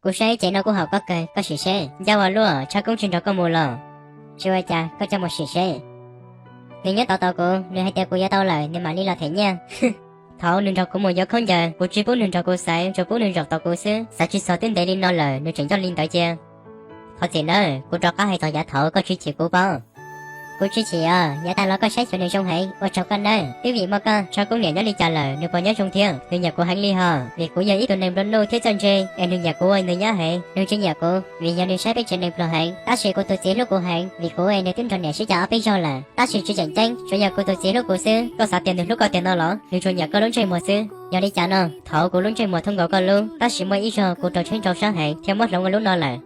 Kuv saib ib ce no kuj haum koj kawg, koj sim seb. Ncauj ua luaj, Tshaj Koob tsis nrog koj mus los? Tsis ua cas, koj coj mus sim seb. Nws nyob tos tos kuv, nws hais tias kuv yuav tau lawm nws mam li los them nyiaj. Thaum nws nrog kuv mus yuav khaub ncaws, kuv tsis pub nws nrog kuv xaiv, tsuas pub nws zaum tos kuv xwb. Xav tsis xav twb ntev li no lawm nws tseem nco li ntawd cia. Thov txim nawb, kuv rov qab hais txog yav thaud koj tsis chim kuv pob. Kuv tsis chim os, yav tas los koj saib xyuas nws zoo heev, ua tsaug koj nawb. Twb vim muaj koj, Tshaj Koob niam nyob li cas lawm nws puas nyob zoo thiab? Nws nyiam kuv heev li hos, vim kuv yog ib tug neeg nplua nuj thiab txawj ntse, es nws nyiam kuv ua nws nyab heev. Nws tsis nyiam kuv vim yog nws saib peb tsev neeg pluag heev, tab sis kuv tus txiv hlub kuv heev, vim kuv es nws twb nrog niam sib cav ob peb zaug lawm. Tab sis tsis tseem ceeb, tsuas yog kuv tus txiv hlub kuv xwb. Koj xav tias nws hlub koj tiag no los? Nws tsuas nyiam koj lub ntsej muag xwb. Yog li cas no, thaud kuv lub ntsej muag thooj nkaus koj lub, tab sis muaj ib zaug kuv raug tsheb nrau sab heev thiaj muab hloov ua lub no lawm.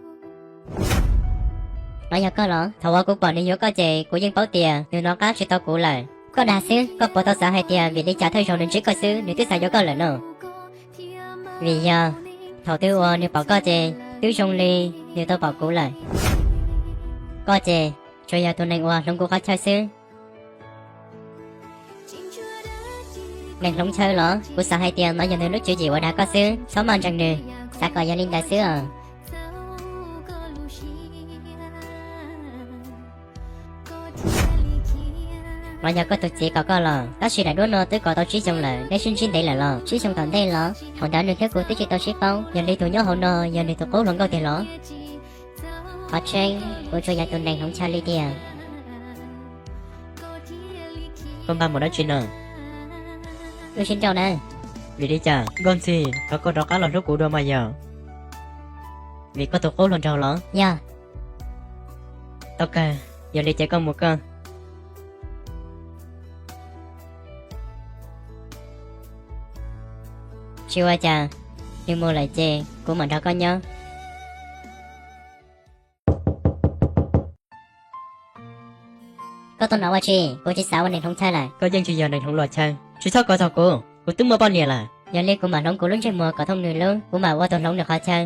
No yog koj los? Thaum uas kuv pom nws yuav koj ces kuv yeej paub tias nws nov qab tsis tau kuv lawm. Koj dag xwb, koj puas tau xav hais tias vim li cas thawj zaug nws ntsib koj xwb nws twb xav yuav koj lawm no? Vim yog, thaum twg uas nws pom koj ces twb zoo li nws tau pom kuv lawm. Koj ces tsuas yog tus neeg uas hloov kuv qhov chaw xwb. Neeg hloov chaw los? Kuv xav hais tias no yog nws lub tswv yim uas dag koj xwb, txhob maj ntseeg nws. Xav kom yog li ntawd xwb os. No yog koj tus txiv kom koj los, tab sis daim duab no twb kov tau tsib xyoo lawm, neb sib ntsib ntev lawm los? Tsib xyoo tom ntej los? Thaum ntawd nws thiab kuv twb tsis tau sib paub, yog li tus nyob hauv no yog nws tus qub hluas nkauj tiag los? Qhov tseeb, kuv tsuas yog tus neeg hloov chaw li tiag. Koj npaj mus dab tsi no? Wb sib nrauj na. Vim li cas? Nkauj Ntxhi, thov koj rov qab los hlub kuv dua mas yog. Vim koj tus qub hluas nraug los? Yog. Tau kawg, yog li ces koj mus koj. Tsis ua cas, nws mus lawm ces kuv mam nrog koj nyob. Koj tuaj no ua tsi? Kuv tsis xav ua neeg hloov chaw lawm. Koj yeej tsis yog neeg hloov luag chaw, tsis txhob kov txog kuv, kuv twb muaj poj niam lawm. Yog li kuv mam hloov kuv lub ntsej muag kom thooj nws lub, kuv mam ua tus hloov nws qhov chaw.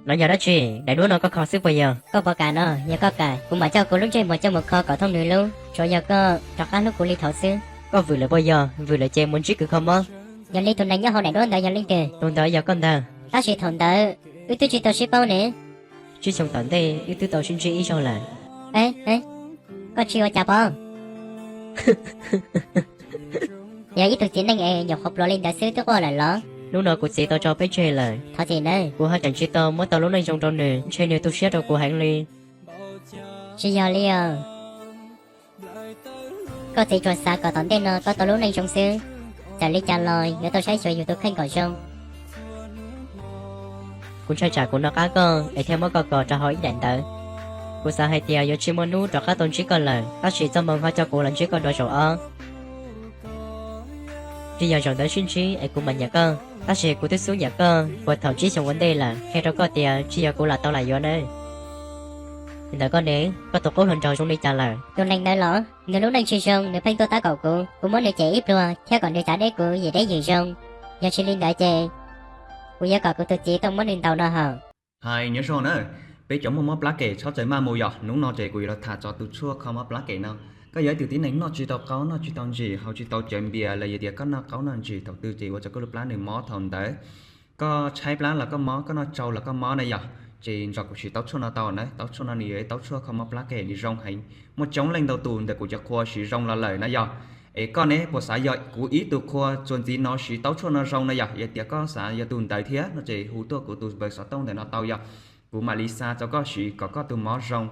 No yog dab tsi? Daim duab no koj kho xwb puas yog? Koj puas kam no? Yog koj kam, kuv mam coj kuv lub ntsej muag coj mus kho kom thooj nws lub, tsuav yog koj rov qab hlub kuv li thaud xwb. Koj vwm lawm puas yog? Vwm lawm ces mus ntsib kws kho mob. Yog li tus neeg nyob hauv daim duab ntawd yog leej twg? Tus ntawd yog koj ntag. Tab sis thaum ntawd wb twb tsis tau sib paub ne. Tsib xyoo tom ntej wb twb tau sib ntsib ib zaug lawm. Koj tsis ua cas pob? Yog ib tug txiv neej es nyuam qhuav pluav li ntawd xwb twb quaj lawm los? Hnub no kuv txiv tau tso peb tseg lawm. Thov txim nawb. Kuv haj tseem tsis tau muab tau lub neej zoo rau nws, ntshe nws tu siab rau kuv heev li. Tsis yog li os. Koj txiv tsuas xav kom tom ntej no koj tau lub neej zoo xwb, txawm li cas los yuav tau saib xyuas yus tus kheej kom zoo. Kuv ntshai tsam kuv noj qab koj es thiaj muab koj kos rau hauv ib daim ntawv. Kuv xav hais tias yuav tsis muaj hnub rov qab tau ntsib koj lawm, tab sis txoj hmoo ho coj kuv los ntsib koj dua zaum ob. Tsis yog zaum ntawd sib ntsib es kuv mam nyiam koj, tab sis kuv twb xub nyiam koj puag thaum tsib xyoo ua ntej lawm, qhia rau koj tias tsis yog kuv lam tau lam yuav nawb. Li ntawd koj ne, koj tus qub hluas nraug zoo li cas lawm? Tus neeg ntawd los? Nws lub neej tsis zoo, nws pheej tuaj tab kaum kuv, kuv muab nws cem ib pluag thiab kom nws txav deb kuv yim deb yim zoo. Yog tsis li ntawd ces kuv yuav kom kuv tus txiv tuaj muab nws ntaus no hos. Hais nyob zoo na, peb cov muaj mob plab kem txhob txawm maj mus yom. Hnub no ces kuv yuav los tham txog tus tshuaj kho mob plab kem no. Koj yog ib tug tib neeg noj tsis tau qaub noj tsis tau ntsis, haus tsis tau cawv npias los yog tias koj noj qaub noj ntsis thaum twg ces ua rau koj lub plab nws mob thaum ntawd. Koj tshaib plab los koj mob, koj noj tsau los koj mob na yom. Ces nrog kuv siv taub tshuaj no tau na, taub tshuaj no nws yog ib taub tshuaj kho mob plab kem, nws zoo heev, muaj coob leej ntau tus ntawm kuv cov qhua siv zoo los lawm na yom. Es koj ne puas xav yog kuv ib tug qhua txuas ntxiv no siv taub tshuaj no zoo na yom? Yog tias koj xav yog tus ntawd thiab no ces hu tuaj kuv tus npawb xov tooj ntawm no tau yom. Kuv mam li xa rau koj siv kom koj tus mob zoo.